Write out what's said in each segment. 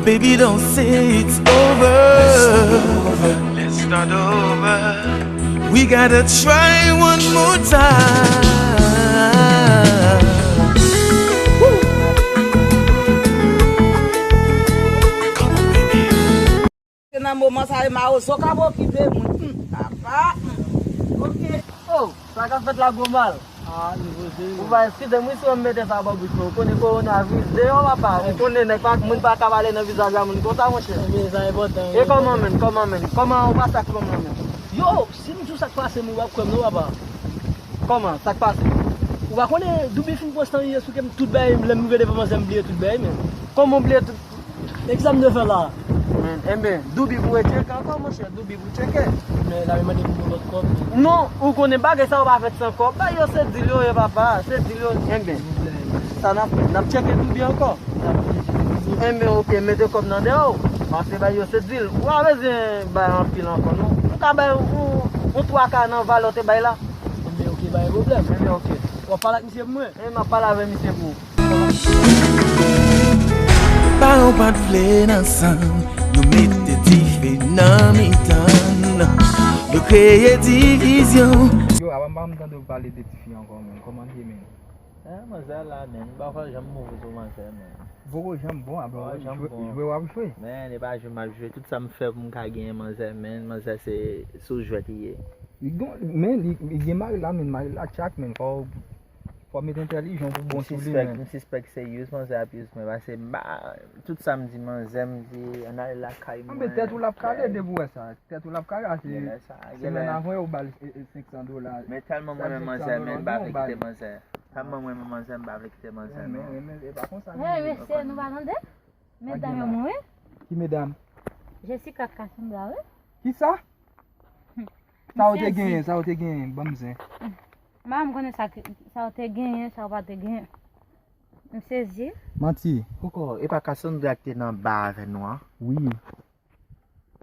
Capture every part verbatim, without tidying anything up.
Baby, don't say it's over. Let's start over. We gotta try one more time. Woo. Come on, baby. Se nan moman sa, e mawozo k ap okipe moun. Hmm, papa. Hmm. Ok. Oh, sa k ap fèt la, gwo mal? Ah, li poze wi. Ou pa eskize m wi si w mete sa bò bouch mwen. Ou konnen kowonaviris deyò, papa. Ou konnen nèg pa, moun pa ka pale nan vizaj a moun konsa, monchè. Ebyen, sa enpòtan wi. E kòman menm, kòman menm? Kòman ou pase ak fanm nan menm? Yo, si m di w sa k pase m, ou p ap kwè m non, papa. Kòman? Sa k pase? Ou pa konnen Douby fin pran san ye sou kè m, tout bagay, lè m rive devan manzè m bliye tout bagay, men. Kòman w bliye tout? Egzanp de fè la. Men, enben, Douby pou retcheke ankò, monchè, Douby pou tcheke. Men, la, li mande pou yon lòt kòb. Non, ou konnen bagay sa yo pa fèt san kòb. Bagay yo se dil yo ye, papa, se dil yo. Enben, sa n ap fè, n ap tcheke Douby ankò. Enben, ok, mete kòb nan dèyè w. Paske bagay yo se dil. Ou pa bezwen bay anpil ankò, non. Nou ka bay yon, yon twa ka nan valè w te bay la. Enben, ok, pa gen pwoblèm. Enben, ok. W ap pale ak misye pou mwen? Enben, m ap pale avè misye pou ou. Paran w pa t vle n ansanm, yo mete dife nan mitan n, yo kreye divizyon. Yo, apa m pa janm tande w pale de tifi ankò, menm. Kòman l ye, menm? Eh, manzè la, menm. M pa kwè janm mouri sou manzè, menm. Poko janm bon, apa w ap jwe, jwe w ap jwe. Men, e pa jwe m ap jwe. Tout sa m fè pou m ka genyen manzè, men manzè se sou jwèt li ye. Li gon, men li, li gen mari la, men mari la tchak, men fò w Fò w met entèlijan pou bon sou li, men. M sispèk se use manzè ap use mwen, paske m pa, tout sa m di manzè, m di, ann ale lakay mwen. Anben, tèt ou l ap kale depi w wè sa. Tèt ou l ap kale, se semèn avan yo ba l, e, e, senk san dola. Men tèlman mwen renmen manzè, men m pa vle kite manzè. Tèlman mwen renmen manzè, m pa vle kite manzè, non. Renmen, renmen, e pa konsa. Hey, mesye, nou pa tande? Medam yo mouri. Ki medam? Jessica ak Cassandra, wi. Kisa? Sa w te genyen, sa w te genyen, ban m zen. M pa janm konnen sa ki, sa w te genyen, sa w pa te genyen. M sezi. Manti. Poko, e pa Cassandra ki te nan ba avè nou an? Wi.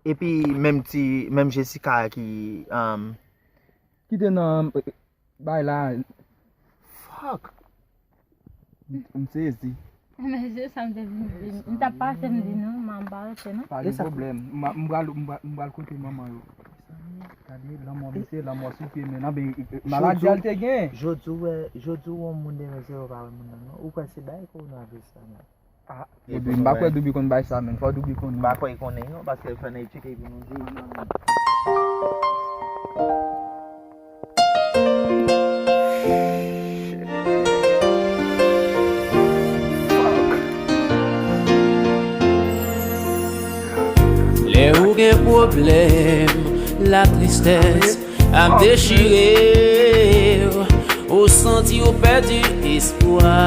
Epi menm ti, menm Jessica ki, um, ki te nan, eh, bay la. Fuck. M, m sezi. Men se sa m te vin di. M t ap pase, m di non, m pa rete non. Pa gen pwoblèm. M, m pral, m pral, m pral kote manman yo. Gade lanmò, mesye, lanmò sou pye, men anben, maladi a l te gen. Jodi w wè, jodi w wè yon moun demen zero pa wè moun nan non. Ou kwè se bay kowonaviris la menm? Ah, Douby, m pa kwè Douby konn bay sa menm. Fò Douby konn. M pa kwè l konnen non, paske l fè nan etid li pou nou di. Lè ou gen pwoblèm, latristès ap dechire w, ou santi w pèdi espwa.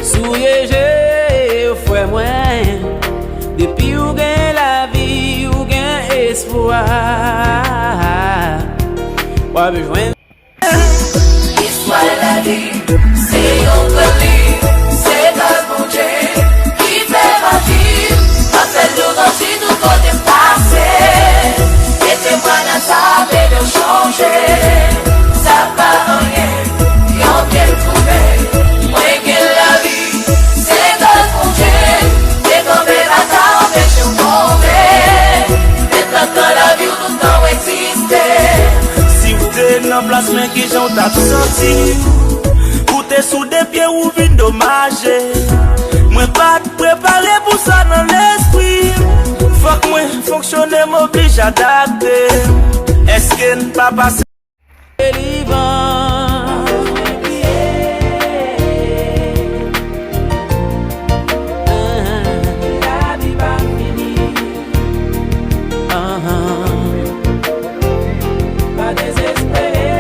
Souye je w, frè mwen, depi w gen lavi, w gen espwa. W ap jwenn. Istwa lavi, se yon pèl li, se gras Bondye ki fè m ap viv, m ap fè l louwanj li tout kote m pase. Mete mwen nan sa, pede w chonje, sa pa anyen, yon pye l twouve, mwen gen lavi. Se gras Bondye, te kanpe pa ta anpeche w tonbe. Mentnan k nan lavi w, toutan w egziste. Si w te nan plas mwen, kijan w t ap santi w? Ou te sou de pye w, ou vin domaje. Mwen pa t prepare pou sa nan lespri m. Fòk mwen fonksyone, m oblije adapte. Èske n pa pase Delivrans. Lavi pa fini. Pa dezespere.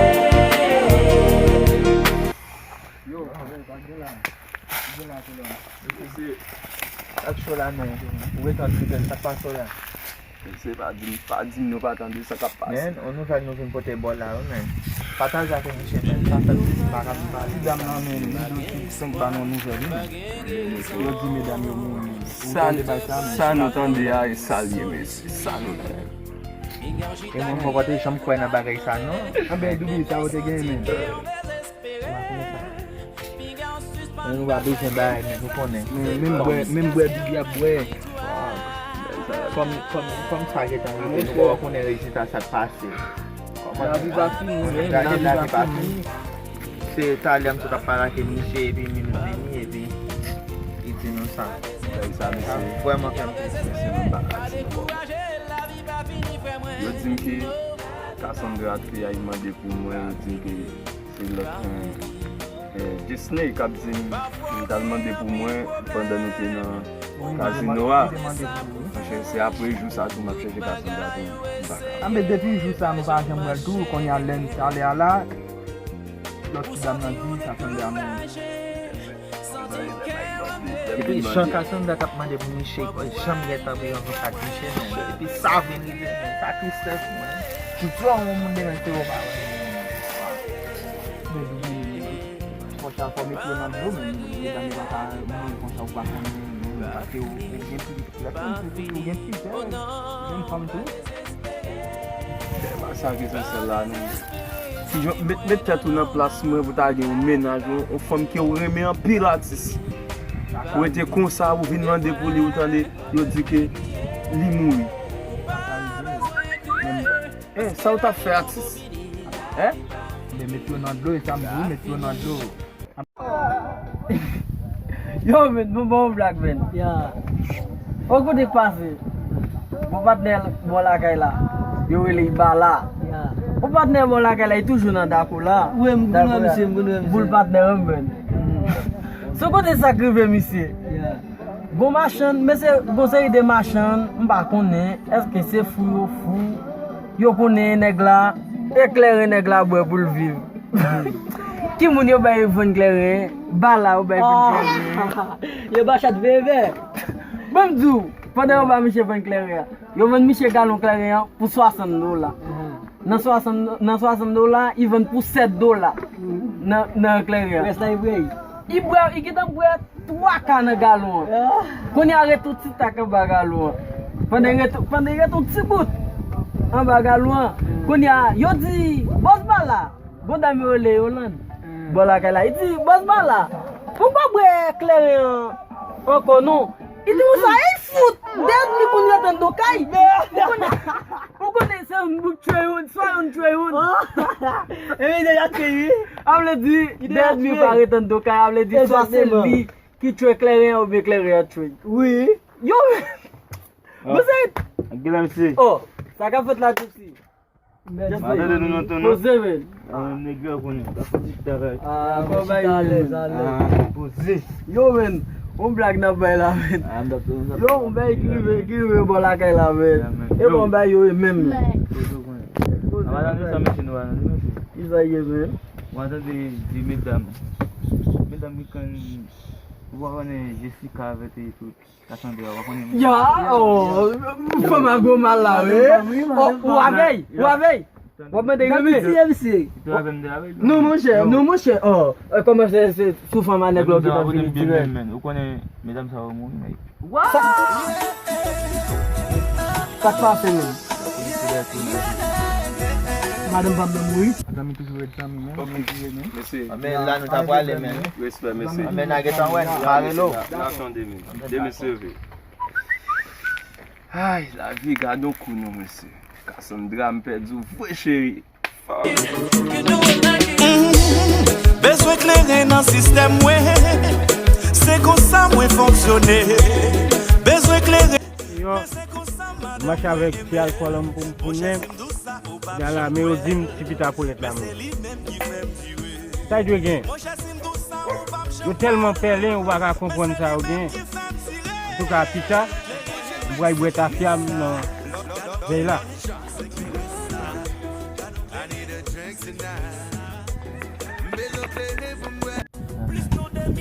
Yo, pa gen la. Gen la, se la. Mesye, sa k cho la, men. Ou ret antre tèt, sa k pase w la? Mesye, pa di m, pa di m nou pa tande sa k ap pase. Men, yon nouvèl nou vin pote ba w la, wi, men. Pataje avèk misye, men. Sa fè plis pa ka vin pale. Ti dam nan, men, li di senk ba nou nouvèl, wi, men. Yo di medam yo mouri, men. Ou tande bay sa, men. Sa nou tande a, e sa l ye, mesye. Sa nou tande. E mwen, mwen pa te janm kwè nan bagay sa, non. Anben, Douby, sa yo te genyen, men. Ou pa konnen sa. Nou pa bezwen bagay, men nou konnen. Men, menm bwè, menm bwè Bibi ap bwè. Kòm, kòm, kòm sa gentan rive, nou pa konnen rezilta sa k pase. Kòman lavi pa fini, men lavi pa fini. Se talè m sot ap pale ak misye, epi minit vini, epi li di nou sa. Sa vrèman fè m plezi. Yo di m ke Cassandra te al mande pou mwen, yo di m ke se lòt, eh, eh, Disney k ap di m, li t al mande pou mwen pandan nou te nan kazino a. Monchè, se apre jou sa tou m ap chèche Cassandra tou, m pa ka. Anben, depi jou sa nou pa janm wè l tou, kounye a lè n talè a la, lòt ti dam nan di Cassandra mouri. Epi jan Cassandra t ap mande pou misye, janm gentan pran kontak misye, men epi sa vin rive, men sa tristès mwen. Ou twò yon moun demen se ou pa wè. Konsa fò met yo nan dlo, men medam yo pa ka mouri konsa ou pa konnen, men paske ou, ou gen pi, lè ou gen pi jèn, ou gen pi jèn, jèn fanm tou. Fè pa sa ke se sèl la, non. Kijan, met, met tèt ou nan plas mwen pou ta gen yon mennaj, yon, yon fanm ke ou renmen anpil, atis. Ou rete konsa, ou vin mande pou li, ou tande, yo di ke li mouri. Eh, sa ou t ap fè, atis? Eh? Men met yo nan dlo, e sa m di, met yo nan dlo. Yo, men, bon, bon blag, men. Ya. O kote k pase? Bon patnè bò lakay la. Yo rele l Bala. Ya. Bon patnè bò lakay la, li toujou nan Dakola. Wi, m konn wè misye, m konn wè misye. Boul patnè, wi, men. Mm. Se kote sa k rive, misye. Ya. Gon machann, men se gon seri de machann, m pa konnen, èske se fou yo fou, yo konnen nèg la, e kleren nèg la bwè pou l viv. Ki moun yo bay vann kleren? Bala yo bay vann kleren. Yo ba chat veve. Ban m di w, pandan yo ba misye vann kleren an, yo vann misye galon kleren an pou swasant dola. Nan swasant, nan swasant dola, li vann pou sèt dola nan, nan kleren an. Rès la, li bwè. Li bwè, li gentan bwè twa ka nan galon an. Kounye a ret yon ti tak anba galon an. Pandan ret, pandan ret yon ti bout anba galon an. Kounye a, yo di, bòs Bala, gon dam yo rele Yolande. Bò lakay la, li di, bòs Bala, ou pa bwè kleren an ankò non. Li di, ou sa, e fout, dèyè li konn ret anndan kay. Ou konnen, ou konnen se yon bout tchwe youn, swa yon tchwe youn. E li deja tchwe, wi. A vle di, dèyè li pa ret anndan kay, a vle di, swa se li ki tchwe kleren an oubyen kleren an tchwe. Wi. Yo, bon, se. Gade misye. Oh, sa ka fèt la tou si. Mèsi. Mwen tande nou nan ton non. Poze, men. Ah, nèg yo konnen. Sa fè ti travay. Ah, bon, bay alèz, alèz. Ah, poze. Yo, men, yon blag n ap bay la, men. Ah, m t ap, m t ap. Yo, yon bay ki rive, ki rive bò lakay la, men. E bon, bay yo, e menm. Poze, konnen. Poze, a pa tande sa, mesye, nou pa tande, mesye. Ki sa ye, men? Mwen tande di medam. Medam ki konn, ou pa konnen Jessica avè te tout. Cassandra, w konnen. Ya, oh, fanm a gwo mal la, wi. Oh, ou avèy, ou avèy. W ap mande remèd. Non, monchè, non, monchè. Oh, kòman se, se sou fanm a nèg la w gentan vini tirè. Ou konnen medam sa yo mouri, men. Sa k pase, men? Madanm pa byen mouri. Zanmi toujou ret zanmi, men. Ok. Mesye. Men la nou ta prale, men. Respè, mesye. Men n a gentan wè, nou pa rele w. N a tande, men. Demen seve. Ay, lavi, gad yon kou non, mesye. Cassandra, m pèdi w vre, cheri. Bezwen kleren nan sistèm mwen. Se konsa mwen fonksyone. Bezwen kleren. Yo, m mache avèk ti alkòl an pou m tounen. Gala, men yo di m ti pita poulèt la, men. Sa yo dwe gen? Yo tèlman pèlen, ou pa ka konprann sa yo gen. Antouka, pita, m pral bwè tafya m nan vèy la.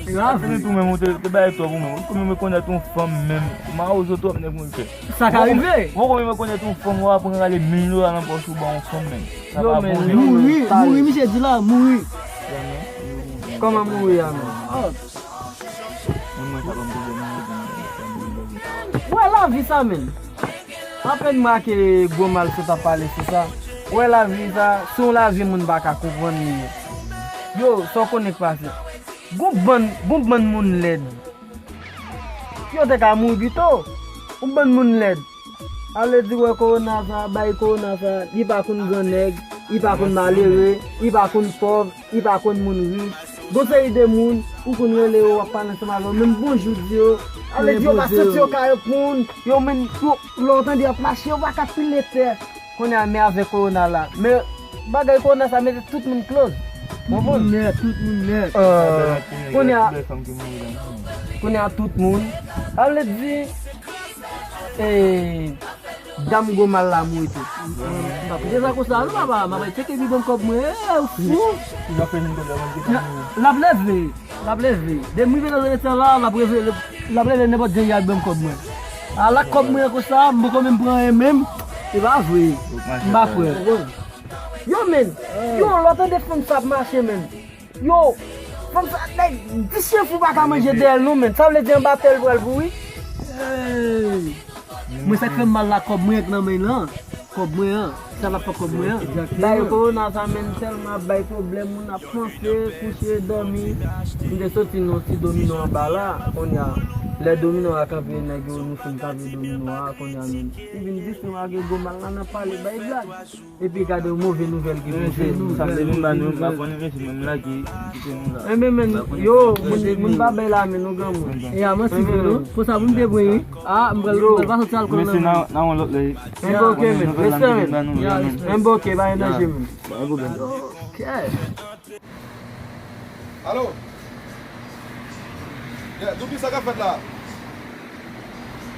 Grav. Ou menm ou te, te bay twòp ou menm. Ou konbyen mwen konèt yon fanm menm? Mawozo twòp nèg mwen fè. Sa ka rive. Ou konbyen mwen konèt yon fanm, ou aprann rale mil dola nan pòch ou ba yon fanm menm. Yo, men, mouri, mouri, misye di la, mouri. Kòman mouri a, men? Wè lavi sa, men. Apèn make gwo mal sot ap pale sou sa. Wè lavi sa, se yon lavi moun pa ka konprann li ye. Yo, sa w konnen k pase? Gon bann, gon bann moun lèd. Yo te ka mouri pito. Yon bann moun lèd. Ale di wè kowona sa, bay kowona sa, li pa konn gran nèg, li pa konn malere, li pa konn pòv, li pa konn moun rich. Gon seri de moun, ou konn rele yo, w ap pale ansanm avè yo, menm bonjou di yo. Ale di yo pa santi yo ka reponn, yo menm, yo, lè w tande y ap mache, yo pa ka pile tè. Kounye a, men avèk kowona la. Men bagay kowona sa mete tout moun close. Tout moun nèt, tout moun nèt. Euh, kounye a, kounye a tout moun. Sa vle di, eh, dam gwo mal la mouri tou. M pa kite sa konsa, non, papa. M ap tcheke pi bon kòb mwen. Eh, ou fou? L ap leve. L ap leve. Depi m rive nan zone tan la, l ap leve, l ap leve nenpòt jan y ap ban m kòb mwen. Ala kòb mwen konsa, m poko menm pran anyen menm. Se pa vre. M pa kwè. Yo, men, yo, lè w tande fanm sa ap mache, men. Yo, fanm sa, nèg, dis chen fou pa ka manje dèyè l non, men. Sa vle di anba tè l pral pouri. Hey! Mwen sa k fè m mal la, kòb mwen k nan men l lan. Kòb mwen an. Sa l ap fè kòb mwen an. Bay kowona sa menm tèlman ap bay pwoblèm, moun ap panse, kouche, dòmi. M te soti nan ti domino anba la, kounye a, lè domino a kanpe, nèg yo, nou fin kanpe domino a, kounye a menm. Li vin di si m lage gwo mal la nan pale, bay blag. Epi gade yon move nouvèl ki poze. Sa vle di m ba nou, m ap pran yon menm la ki kite nou la. Enben, men, yo, moun, moun pa bay la men, nou granmoun. E a manti vre, non? Pou sa, pou m te pran, wi. Ah, m pral, m pral pase ti alkòl nan men. Nan yon lòt lè. Enben, ok, men. Respè, men. Enben, ok, pa gen danje, men. Ok. Alo? Yeah, Doupi, sa k ap fèt la?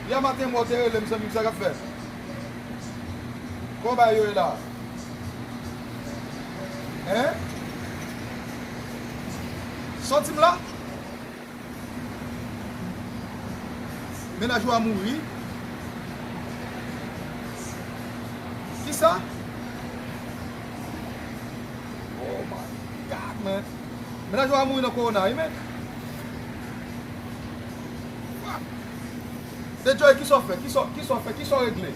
Yè maten, mwen te rele m, zanmi m, sa k ap fèt? Kòman bagay yo ye la? Hein? Sòti m la? Mennaj ou a mouri? Kisa? Oh my God, man. Mennaj ou a mouri nan kowona, wi, men. Fuck. De Joy, kisa w fè? Kisa, kisa w fè? Kisa w regle?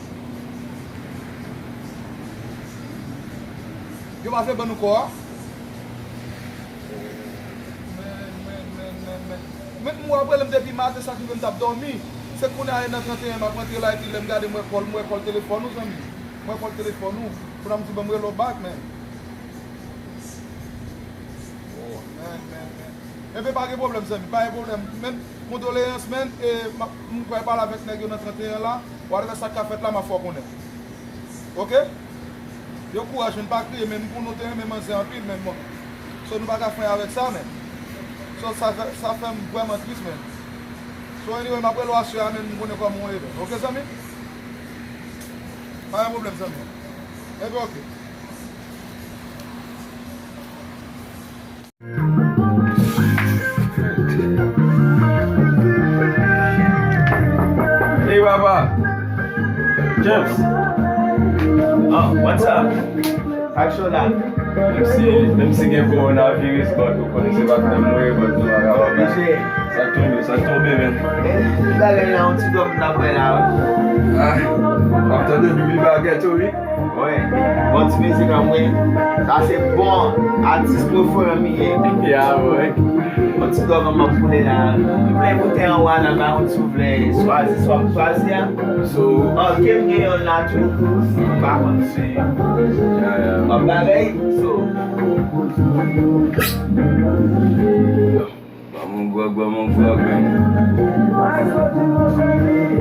Yo pa vle ban nou kò a? Men, men, men, men, men. Men m wè w ap rele m depi maten, sa k rive m t ap dòmi. Se kounye a, nan trannteyen, m ap rantre la, epi lè m gade, m wè kòl, m wè kòl telefòn ou, zanmi. M wè kòl telefòn ou. Kounye a m di, ban m rele w back, men. Oh, men, men, men. Enben, pa gen pwoblèm, zanmi, pa gen pwoblèm. Men, kondoleyans, men, e, m ap, m kwè pale avèk nèg yo nan trannteyen la, whatever sa k ka fèt la, m ap fè w konnen. Ok? Yo kouraj, men pa kriye, men m konnen w te renmen manzè anpil, men bon. So, nou pa ka fè anyen avèk sa, men. So, sa fè, sa fè m vrèman tris, men. So, anyway, m ap rele w aswè a, men m konnen kòman w ye, men. Ok, zanmi? Pa gen pwoblèm, zanmi. Enben, ok. Hey, papa. James. Oh, what's up? Aksyon la. Menm si, menm si gen kowonaviris, but ou konnen se pa fè mouri, but nou pa ka fè. Oblije. Sa k tonbe, sa k tonbe, men. Men, bagay la, yon ti dòm nan pran la, wi. Ah, m ap tande Doupi Bagèt, wi. Wi. Bon ti mizik an mwen. Sa se bon atis nou fè an miye. Ya, wi. Bon ti dòm an m ap koule la. M vle koute an wana, pa konn si w vle chwazi, swa m chwazi a. So, ok, m gen yon la tou. M pa konn si w ap bagay. So, Ban m yon gwòg, ban m yon gwòg, men.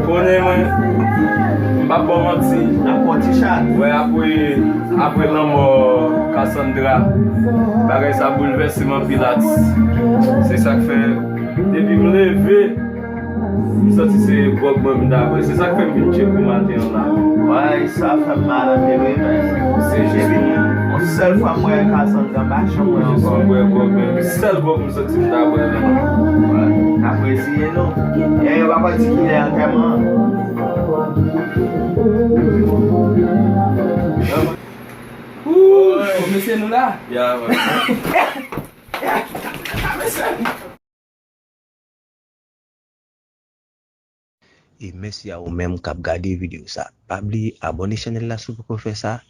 Konnen mwen, m p ap ba w manti. N ap pran ti chat. Wè, apre, apre lanmò Cassandra, bagay sa boulvèse m anpil, atis. Se sa k fè, depi m leve, m santi se gwòg mwen m ta bwè. Se sa k fè m vin tcheke w maten an la. Wè, sa fè m mal anpil, wi, men. Se jis yon sèl fwa m wè Cassandra, m pa janm wè ankò. Jis yon gwòg, men. Sèl gwòg m santi m ta bwè la. Wè, n ap reziye nou. E yo pa konn di kilè antèman an. Ooh, mesye, nou la. Ya, wè. E mèsi a ou menm k ap gade videyo sa. Pa bliye abòne chanèl la si w poko fè sa,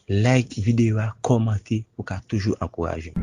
like videyo a, kòmante pou w ka toujou ankouraje m.